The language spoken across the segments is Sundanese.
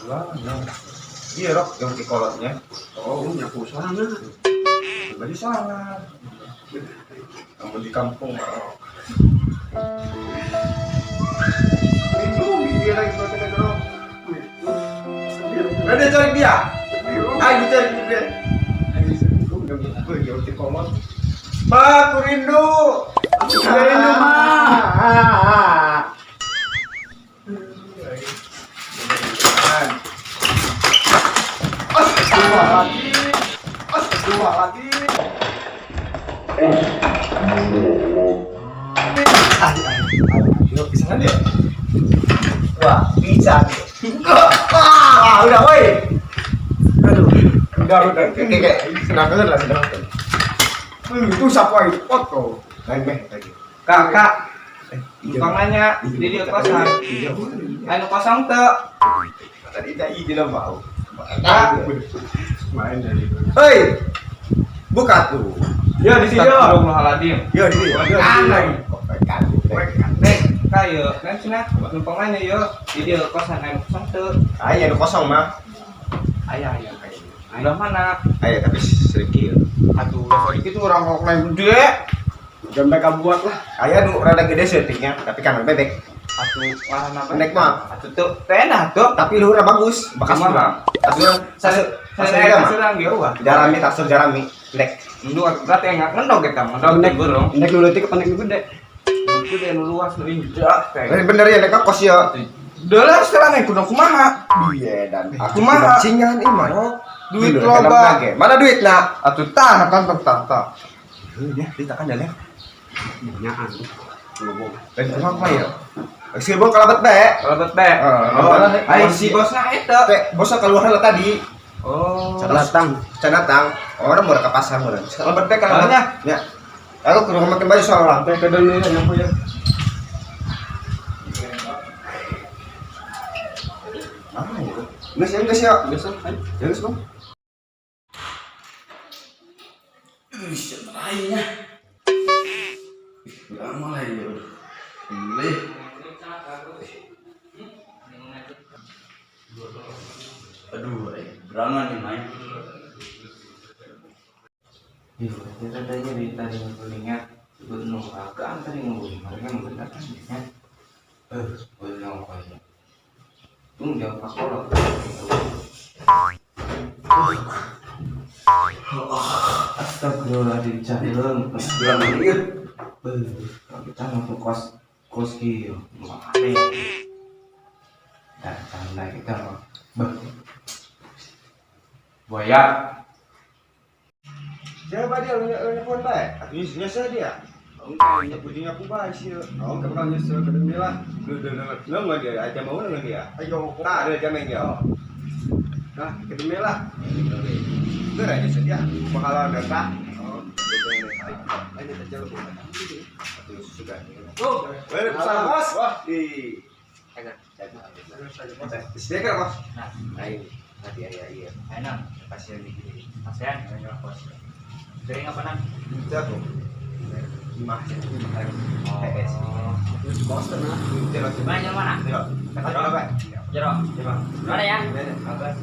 Lah, nah. Iya, Rok, yang di kolotnya. Oh, nyapu sorangan. Baju sorangan. Kamu di kampung, Rok. Lindungi dia lagi pakai Rok. Ada cari dia. Ayo cari dia. Gue yang di kolot. Ma, aku rindu. Aku rindu, Ma. Lagi. Dua lagi. Ayo, bisa kan dia? Wah, bisa. Wah, udah, woi. Aduh, udah. Kayak senang banget lah, senang banget. Itu siapa itu? Foto. Lain meh tadi. Kakak, numpang nanya di dia kosan. Anu kosong teu? Tadi dah ide lah mau. Main dari. Hei, buka tuh. Ya di sini. Astagfirullahaladzim. Yo, di sini. Yo, Aneh. Nek, Kayo, kan cenah numpang nanya yo di dia kosan anu kosong teu. Aya nu kosong mah. Aya aya. Udah mana? Aya tapi sedikit. Atuh udah sedikit tuh orang kok lain gede. Jangan mereka buat lah. Aya nu rada gede setiknya, tapi kan bebek. Atuh warna apa? Nek mah. Atuh tuh tena tuh. Tapi luhurna bagus, bekas Kumaha? Tasur Saya saya ge wah. Jarami tasur jarami. Nek. Ndu berarti enggak ngendog eta, ngendog Nek burung. Nek lu leutik apa nek nu gede? Gede nu luas nu indah teh. Bener ya nek kos ya. Udah sekarang yang kudu kumaha? Iya dan aku Kumaha? cingan ini mah. Duit loba. Mana duit nak? Atuh tah kan tah tah. Ya, ditakan dah. Nyaan. Eh, kumaha ya? Si bong kalabet bae. Kalebet bae. Heeh. Ai si bosna eta. Teh, bosna keluar lah tadi. Oh. Datang. Can datang. Orang mau ke pasar mau. Kalabet bae kalabet. Soalnya? Ya. Aku kudu makan baju soal orang. Teh kedeng ya nyapu ya. Ah, ya. Geus ya, geus ya. Geus ah, ayo. Ya geus, Bang. Ih, lainnya. Lama lah ya. Boleh. Aduh, berapa nih main? Iya, kita tadi dari tadi nggulingan, gue agak tadi ngguling, mereka nunggu kan ya. Gue nunggu aja. Tunggu jawab pakolot. Astagfirullahaladzim, cahileng. Berapa nih? Kita mau kos kos kieu. Aneh. Dan canda kita mah. Bah. Buaya. Siapa dia lu nelpon bae? Atuh nyesel dia. Enggak, pujinya aku bae sih. Oh, bakal nyesel kedeng lah. Lu lu lu dia aja mau lu dia. Ayo, Tak ada jamin dia. Nah, kedeng lah. Lu aja sedia. Bakalan datang. Oh, ayo kita jalan. Atuh sudah. Oh, Weh, bos. Wah, di enak. Speaker, Bos. Nah. Nah, ini. Nanti ya, iya. Enak, Kasihan di gini. kasihan. Bos. Jadi apa nang? Bisa tuh. Lima, lima PS. Bos tenang. Mana jalan mana? Jero. Jero, Pak. Jero. Jero. Mana ya? Bagus.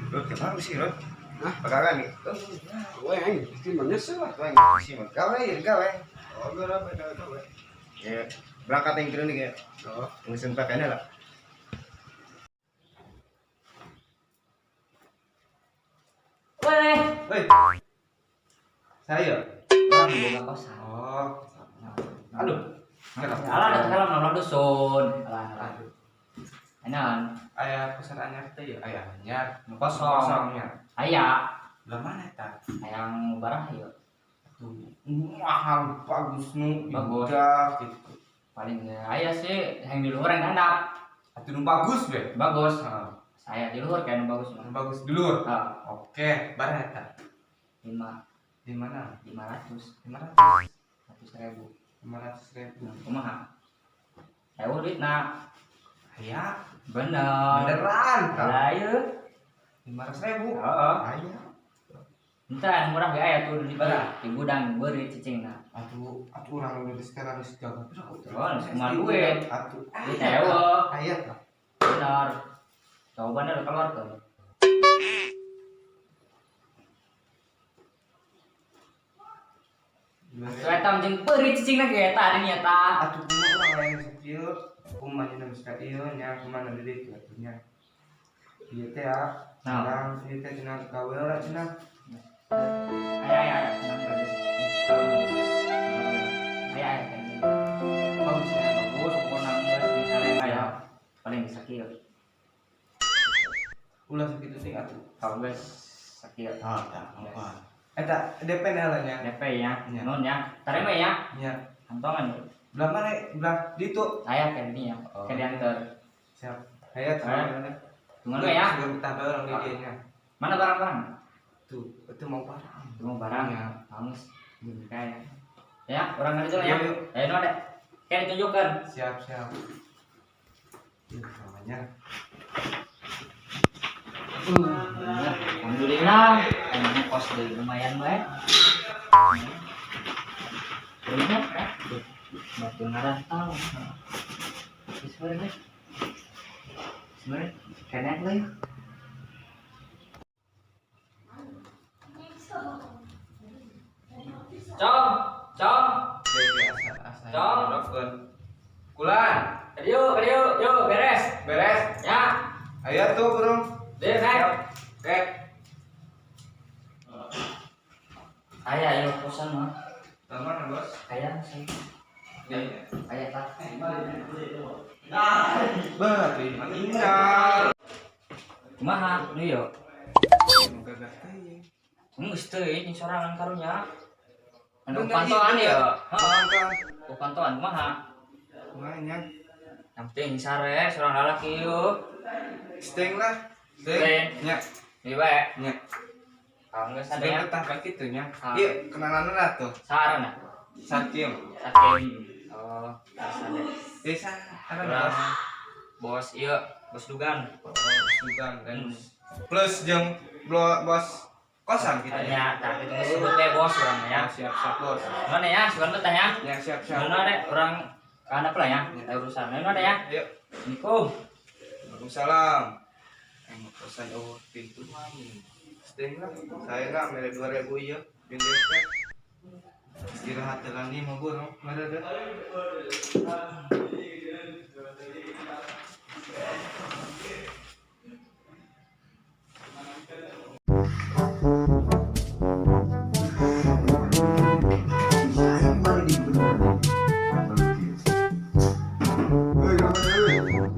Lu kenapa sih, Ron? Hah? Pegangan nih. Gue yang pasti menyesal lah. Tuh, sih, gawe, gawe. Oh, gue apa gawe. Ya, berangkat yang kira nih ya. Oh, Ngusin pakaiannya lah. Weh, Woi. Saya. orang boga kosan. Oh. Aduh. Alah, ada salam nama dusun. Alah, alah. Enak. Aya kosan anyar teh ya, aya anyar. Nu kosong. Kosongnya. Aya, Lah mana eta? hayang barah yuk. Tuh, mahal bagus nu Bagus. indah gitu. Paling aya sih yang di luhur yang handap. Atuh nu bagus be. Bagus. Heeh. Saya di luhur kayak nu bagus mah. Nu bagus di luhur. Ah, Oke, barah eta. lima Di mana? 500 500. 100 ribu. 500 ribu. Kumaha? Ewu duit nak. Aya, Bener. beneran tah. Lah ieu. 500 ribu. Heeh. Aya. Entah yang murah ge aya tuh di mana? Di gudang beuri cicingna. Atuh, atuh urang udah di sekarang geus jaga. Oh, geus kumaha duit. Atuh. Duit ewe. Aya tah. Bener. Jawabannya udah keluar kan. Eta jeung peuri cicingna ge eta ari nya ta. Atuh kumaha urang lain sakieu, kumaha nya geus ka ieu nya kumaha na deui atuh nya. Ieu teh ah, Nah. cenah ieu teh cenah gawe lah cenah. Aya aya aya tenang bagus. Aya aya tenang. Bagus ya, bagus pokona geus disare aya. Paling sakieu. Ulah sakitu teh atuh. Kalau geus sakieu. Ah, tah, apa. Eta DP na nya. DP ya, Ya. nun ya. Tarima ya, Nya. kantongan ya. Belah mana? Belah ditu. Saya kayak ini ya, Oh. kayak diantar. Siap. Hayo Ayo. Tunggu ya. Sebelum tambah orang di dieu nya. Mana barang-barang? Tuh, itu mau barang. Itu mau barang Ya. Bagus. Kayak. Ya, orang ngerti lah ya. Yuk, yuk. Ayo nu ada. Kayak ditunjukkan. Siap, siap. Ih, namanya. Ya, alhamdulillah. Emangnya kos dari lumayan baik. Terima kasih. Batu ngarantau. Sebenarnya, sebenarnya kayaknya lah ya. Cong, cong, Cong. Kulan, yuk, yuk, yuk, beres, beres. ya, Ayo tuh, bro. deh, naik. Oke. Ayah, ayo kosan mah. Mana, Bos? Ayah, saya, Iya. ayah tak. Bah, ingat. Kumaha, nu yo. Gagah teh. Geus teu jeung sorangan karunya. Anu Bener, pantoan iya, ya. Heeh, Pantauan. pantoan kumaha? Kumaha nya? Yang penting sare sorang lalaki yuk. Steng lah. Steng. Nya, Ieu bae. nya. Kalau geus ada Steng ya. betah kayak gitu nya. Ah. Iya, kenalan lah tuh. Sarana. Sakim. Saking. Oh, ada. Desa, ada Urang bos. bos ieu, bos Dugan. Oh, Dugan dan plus jeung bos kosan gitu ya. Ya, tah itu geus sebut we bos urang ya. Siap, siap bos. Mana ya, sugan betah ya. Ya, siap, siap. Mana ada orang kana lah ya, ada urusan. Mana ada ya. Ayo. Assalamualaikum. Waalaikumsalam. Emang kosan oh pintu mami. Steng lah. Saya lah mere 2000 ieu jeung DP. Istirahat jalan nih mau gua mere deh. Woi, kenapa woi?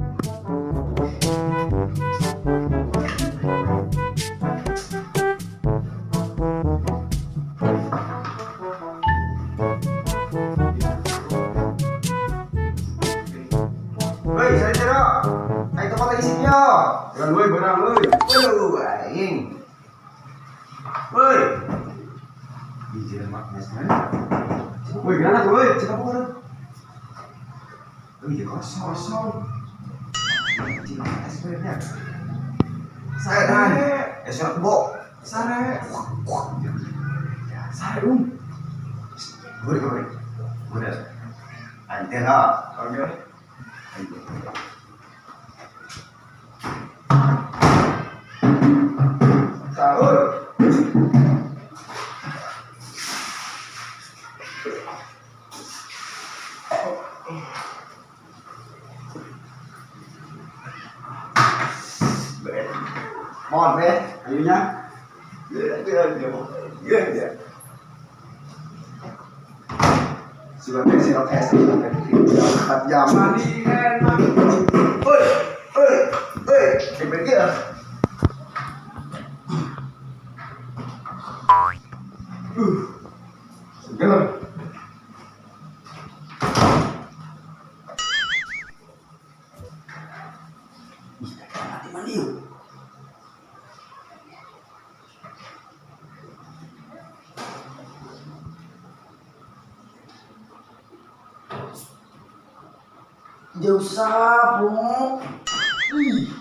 Woi, saya Jero. Ayo tempat lagi sini yo. Jangan woi barang woi. Waduh, aing. Woi. Di jalan mak mana? Woi gimana tuh woi? Cek apa kan? Wih, kosong kosong. Cek sebenarnya. Saya dan esok bo. Sare. Ya, Sare um. boleh boleh. Boleh. Antena. Oke. Sahur. Mohon deh, Ayunya. Iya, iya, iya, iya, iya. Sudah sih oke, 4 jam. Mandi enak. Oi, oi, oi, dia. Seger. Ih, mati mandi yuk. Jauh sapu. Ih.